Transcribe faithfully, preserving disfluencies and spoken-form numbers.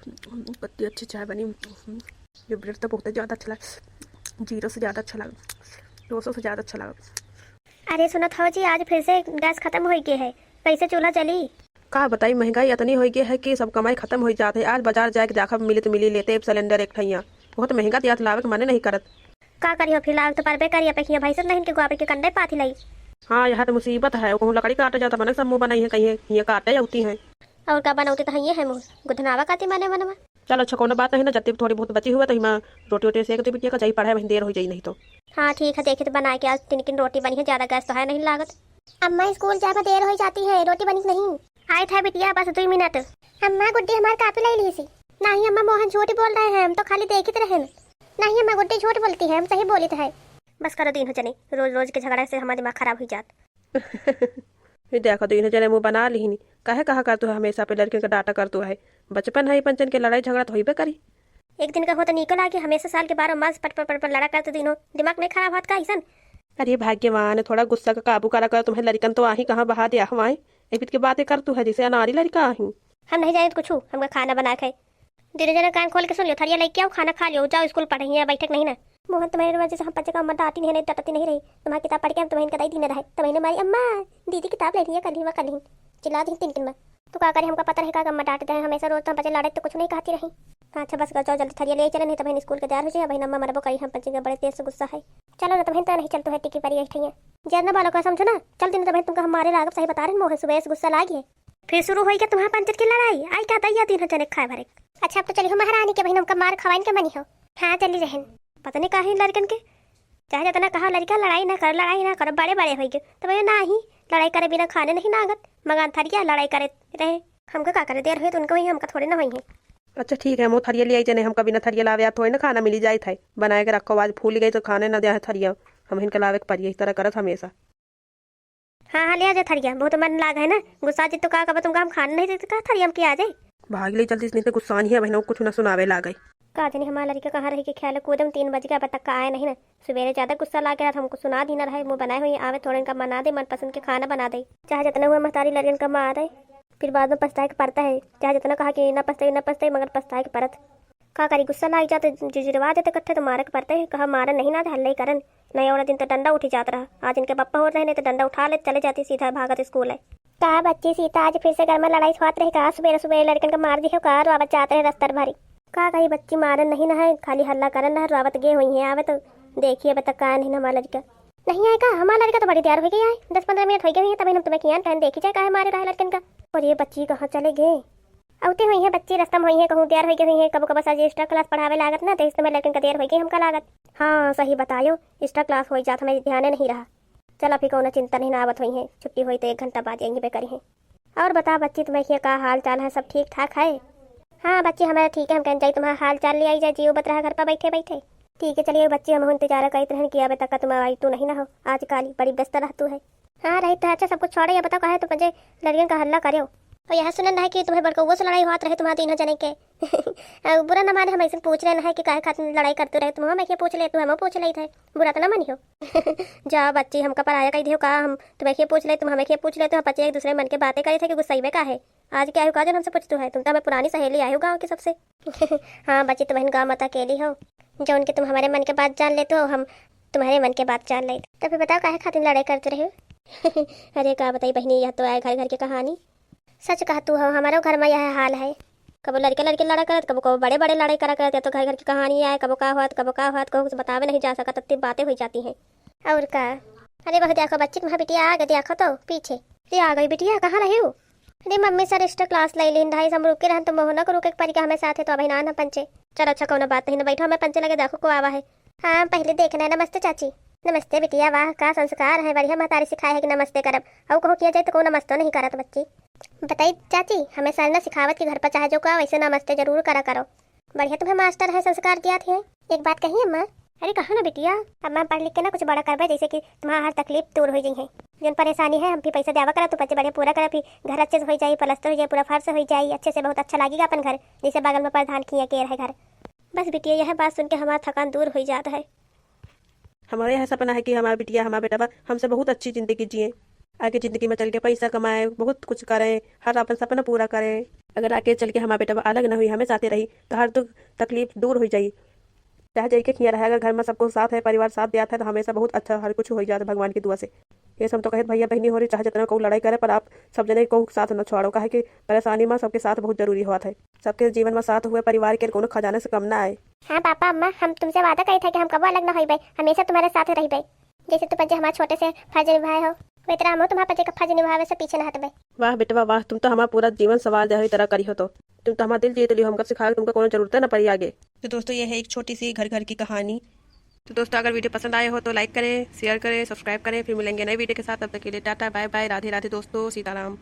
कितनी अच्छी चाय बनी। ये ब्रेड तो बहुत ज़्यादा अच्छा लगा, ज़ीरो से ज़्यादा अच्छा लगा, दो सौ से ज़्यादा अच्छा लगा। अरे सुनत हो जी, आज फिर से गैस खत्म होइ गए है, कैसे चूल्हा जली? का बताई, महंगाई इतनी होइ गई है कि सब कमाई खत्म होइ जात है। आज बाजार जाए के देखब, मिली तो मिली, लेते अब सिलेंडर एक ठैया। बहुत महंगा दियात, लावे के मने नहीं करत। का करियो फिर, लाग तो परबे करिए, पे हियाँ भैंस नहीं के गोबर के कंडे पाथी लाई। हाँ, यह तो मुसीबत है, कहूँ लकड़ी काटे जाता, मनक सब मुँह बनाई है, कहीं हियाँ काटे जाती हैं। और का बनौती तो हइये है मुँह, गुदनावा काती मने मनवा। चलो अच्छा, कोनो बात नहीं ना, जब थोड़ी बहुत बची हुआ तो हिमा रोटी वोटी सेक दे बिटिया का, जाई पढ़े, वहीं देर हो जाई नहीं तो। हाँ ठीक है, देखी तो बनाए के आज तीन किन रोटी बनी है, ज़्यादा गैस तो है नहीं लागत। अम्मा, स्कूल जाए में देर हो जाती है, रोटी बनी नहीं। आए था बिटिया, बस दो मिनट। अम्मा, गुड्डी हमार कापी लाई ली सी। नहीं अम्मा, मोहन झूठ बोल रहे हैं, हम तो खाली देखित रहे। नहीं अम्मा, गुड्डी झूठ बोलती है, हम सही बोलित है। बस करो दीन्हो जने, रोज रोज के झगड़ा से हमार दिमाग खराब हुई जात। ये देखो दीन्हो जने मुँह बना लिहिन, काहे कहा करतू है हमेशा पे लड़कियन का डांटा करतू है। बचपन है, पंचन के लड़ाई झगड़ा तो होइबे करी। एक दिन का हो तो नीको लागे, हमेशा साल के बारह मास पट पट पट पट लड़ा करतू दीन्हो, दिमाग नहीं खराब होत का अइसन? अरे भाग्यवान, थोड़ा गुस्सा का काबू करा कर, तुम्हें लड़कन तो आही कहाँ बहा दिया हवाएं। एबित के बातें करतू है जैसे अनारी लड़का आही। हम नहीं जानित कुछ, हमका खाना बना खाए। दीन्हो जने कान खोल के सुन लियो, थरिया लेके आओ, खाना खा लियो, जाओ स्कूल पढ़े, हियाँ बैठक नहीं ना। मोहन, तुम्हारे वजह से हम बच्चे का अम्मा डांटी नहीं, नहीं डांटती नहीं रही। तुम्हारी किताब पढ़ के हम तुम्हें इनका दई दीन्हो रहे। तुम्हें मारी अम्मा, दीदी किताब ले लिया, कल ही वा, कल ही। चिल्ला दी तीन दिन में। तो का करे, हमका पता रहे का अम्मा डांट दे, हमेशा रोज तो हम बच्चे लड़े तो कुछ नहीं कहती रही। हाँ, अच्छा बस कर, जाओ जल्दी थरिया ले चले, नहीं तो बहन स्कूल के तैयार हो जाए। बहन अम्मा मरबो करी, हम बच्चे के बड़े तेज से गुस्सा है। चलो ना तो बहन, तो नहीं चलतो है टिकी परी एक ठैया। जरना बालों का समझो ना, चल दिन तो बहन तुमका हम मारे लागब, सही बता रहे, मोहन सुबह से गुस्सा लागी है। फिर शुरू होई क्या तुम्हारा पंचर की लड़ाई? आई क्या दैया दीन्हो जने खाए भरे। अच्छा, अब तो चली हो महारानी के बहन, हमका मार खवाइन के मनी हो। हाँ, चली रहन। पता नहीं काहे लड़कन के, चाहे जितना कहा लड़का लड़ाई ना कर, लड़ाई ना कर, बड़े बड़े होई गए। तो भैया ना ही लड़ाई करे बिना खाने नहीं लागत, मगान थरिया लड़ाई करे रहे। हमका का करे, देर हुई तो उनका हुई, हमका थोड़े ना हुई है। अच्छा ठीक है, हम थरिया ले आई जने, हमका बिना थरिया लावे आप थोड़े ना खाना मिली जाए था। बनाए के रखो, आज फूल गई तो खाने ना दे थरिया, हम इनका लावे के पड़ी, इस तरह करत हमेशा। हाँ, हाँ, ले आ जा थरिया, बहुत मन लाग है ना। गुस्सा जी तो का कब तुमका हम खाने नहीं देते, कहा थरिया हम किया आ जाए। भाग ले जल्दी से, नहीं तो गुस्सा नहीं है बहनों, कुछ ना सुनावे लागे। का जानी हमार लड़का कहाँ रही के ख्याल कूदम तीन बज गया, अब तक का आए नहीं ना। सुबेरे ज्यादा गुस्सा लाग गया, हमको सुना दी ना रहे, मुँह बनाए हुए आवे, थोड़े इनका मना दे, मनपसंद के खाना बना दे। चाहे जितना हुआ महतारी लड़कन का मार दे, फिर बाद में पछताए के पड़ता है। चाहे जितना कहा कि ना पछताई, ना पछताई, मगर पछताए के पड़त। का करी, गुस्सा लाग जात, जिजरवा देते कट्ठे तो मारे के पड़ते है। कहा मारे नहीं ना, हल्ले ही करन। नहीं, और दिन तो डंडा उठी जात रहा। आज इनके पप्पा होत रहे, नहीं तो डंडा उठा ले, चले जाती सीधा भागत स्कूल है। का बच्ची सीता, आज फिर से घर में लड़ाई होत रही का? सुबेरे सुबेरे लड़कन का मार दिहो का? रोवत जात रहे रस्तर भरी। का कही बच्ची, मारन नहीं ना है, खाली हल्ला करन रहा, रोवत गे हुई है। आवे तो देखिए, अब तक का नहीं ना हमारा लड़का। नहीं आए का? हमारा लड़का तो बड़ी देर हो गई है, दस पन्द्रह मिनट हो गए हुई है, तभी हम तुम्हें कियान कहन देखी जाए काहे मारे रहा है लड़कन का। और ये बच्ची कहाँ चले गए? अउते हुई है बच्ची, रस्ता में हुई है, कहूँ देर हो गई हुई है, कबो कबो साझे एक्स्ट्रा क्लास पढ़ावे लागत ना, तो इस समय लड़कन का देर हो गई हमका लागत। हाँ, सही बतायो, एक्स्ट्रा क्लास हो जात, हमें ध्यान नहीं रहा। चल, अभी कौनो चिंता नहीं ना आवत हुई है, छुट्टी हुई तो एक घंटा बाद यहीं पे करी है। और बता बच्ची, तुम्हें का हाल चाल है, सब ठीक ठाक है? हाँ बच्ची, हमारा ठीक है, हम कहन जाई तुम्हारा हाल चाल ले आई जाए, जियो बत रहा घर पर बैठे बैठे। ठीक है, चलिए बच्ची, हम इंतजार करत रहन कि अबे तक तुम आई तू नहीं ना हो, आज काली बड़ी व्यस्त रहतू है। हाँ, रही तो अच्छा, सब कुछ छोड़े, ये बताओ, काहे तुम जे लड़कियन का हल्ला करेव? और यह सुनन रहे कि तुम्हें बड़कउओ से लड़ाई होत रहे तुम्हारे तीनों जने के। अब बुरा न माने, हम ऐसे पूछ रहे हैं कि काहे खातिर लड़ाई करते रहे, तुम हमें के पूछ ले, तू हमें पूछ लेत है, बुरा तो ना मानियो। जा बच्ची, हमका पराया कह दियो का, हम तुम्हें के पूछ ले, तुम हमें के पूछ ले, तो हम बच्चे एक दूसरे मन के बातें करे थे कि गुस्साई में का है। आज क्या हुआ जन हमसे पूछतू है, तुम तो हमें पुरानी सहेली आए हो गाँव की सबसे। हाँ बच्ची, तो बहन गाँव मत अकेली हो, जो उनके तुम हमारे मन के बात जान लेते हो, हम तुम्हारे मन के बात जान ले। तो फिर बताओ काहे खातिर लड़ाई करते रहे हो? अरे का बताई बहनी, यह तो आए घर घर की कहानी। सच कहा तू हो, हमारो घर में यह हाल है। कबो लड़के लड़के लड़ा करत, कबो कबो बड़े बड़े लड़ाई करा करत, या तो घर घर की कहानी आए, कबो का होत, कबो का होत, कहूँ से बतावे नहीं जा सकत, इतनी बातें हो जाती हैं। और का? अरे वह देखो बच्ची, तुम्हारा बिटिया आ गई, देखो तो पीछे। अरे आ गई बिटिया, कहाँ रही हो? अरे मम्मी सर एक्स्ट्रा क्लास ले लीन रही, हम रुके रहन तो मोहना को रुके के परी का हमें साथ है, तो अभी ना ना पंचे। चलो अच्छा, कोनो बात नहीं ना, बैठो, हमें पंचे लगे देखो को आवा है। हाँ, पहले देखना है। नमस्ते चाची। नमस्ते बिटिया, वाह का संस्कार है, बढ़िया महतारी सिखाए है कि नमस्ते करब। और कहो किया जाए तो को नमस्तो नहीं करत बच्ची। बताई चाची, हमें सर ना सिखावत कि घर पर चाहे जो का वैसे नमस्ते जरूर करा करो। बढ़िया तुम्हें मास्टर है संस्कार दिया थी। एक बात कही अम्मा। अरे कहा ना बिटिया। अम्मा पढ़ लिख के ना कुछ बड़ा करबे, जैसे कि तुम्हारा हर तकलीफ दूर हो गई है। जौन परेशानी है हम भी पैसा देवा करा, तू बच्चे बढ़िया पूरा करा, फिर घर अच्छे से हो जाए, प्लस्तर हो जाए, पूरा फर्श हो जाए, अच्छे से बहुत अच्छा लगेगा अपन घर, जैसे बगल में प्रधान किया के रहे घर। बस बिटिया यह बात सुन के हमारा थकान दूर हो जाता है। हमारा यह सपना है कि हमारा बिटिया, हमारा बेटा बा, हमसे बहुत अच्छी जिंदगी जिए। आगे जिंदगी में चल के पैसा कमाए, बहुत कुछ करे, हर अपन सपना पूरा करे। अगर आगे चल के हमार बेटवा अलग न हुई, हमें साथे रही, तो हर दुख तकलीफ दूर हो जाई। चाहे जइके खिया रहे, अगर घर में सबको साथ है, परिवार साथ दिया था, तो हमेशा बहुत अच्छा हर कुछ हो जाता भगवान की दुआ से। ये सब तो कहे भैया बहनी हो रही, चाहे जितना को लड़ाई करे, पर आप सब जने को साथ न छोड़ो, काहे कि परेशानी में सबके साथ बहुत जरूरी होत है। सबके जीवन में साथ हुए परिवार के कोनो खजाना से कम ना आए। हाँ पापा अम्मा, हम तुमसे वादा करी था कि हम कबो अलग न होइबे, हमेशा तुम्हारे साथ रहबे। जैसे तुम पंजे हमारे छोटे से फर्ज निभाए हो, वही तरह हम तुम्हारे पंजे का फर्ज निभावे से पीछे न हटबे। वाह बेटवा वाह, तुम तो हमारा पूरा जीवन सवार दे तरह करी हो, तो तुम तो हमारा दिल जीत लियो, हमका सिखा के तुमको कोनो जरूरत न पड़ी आगे। तो दोस्तों, ये है एक छोटी सी घर घर की कहानी। तो दोस्तों, अगर वीडियो पसंद आए हो तो लाइक करें, शेयर करें, सब्सक्राइब करें। फिर मिलेंगे नए वीडियो के साथ, तब तक के लिए टाटा बाय बाय, राधे राधे दोस्तों, सीताराम।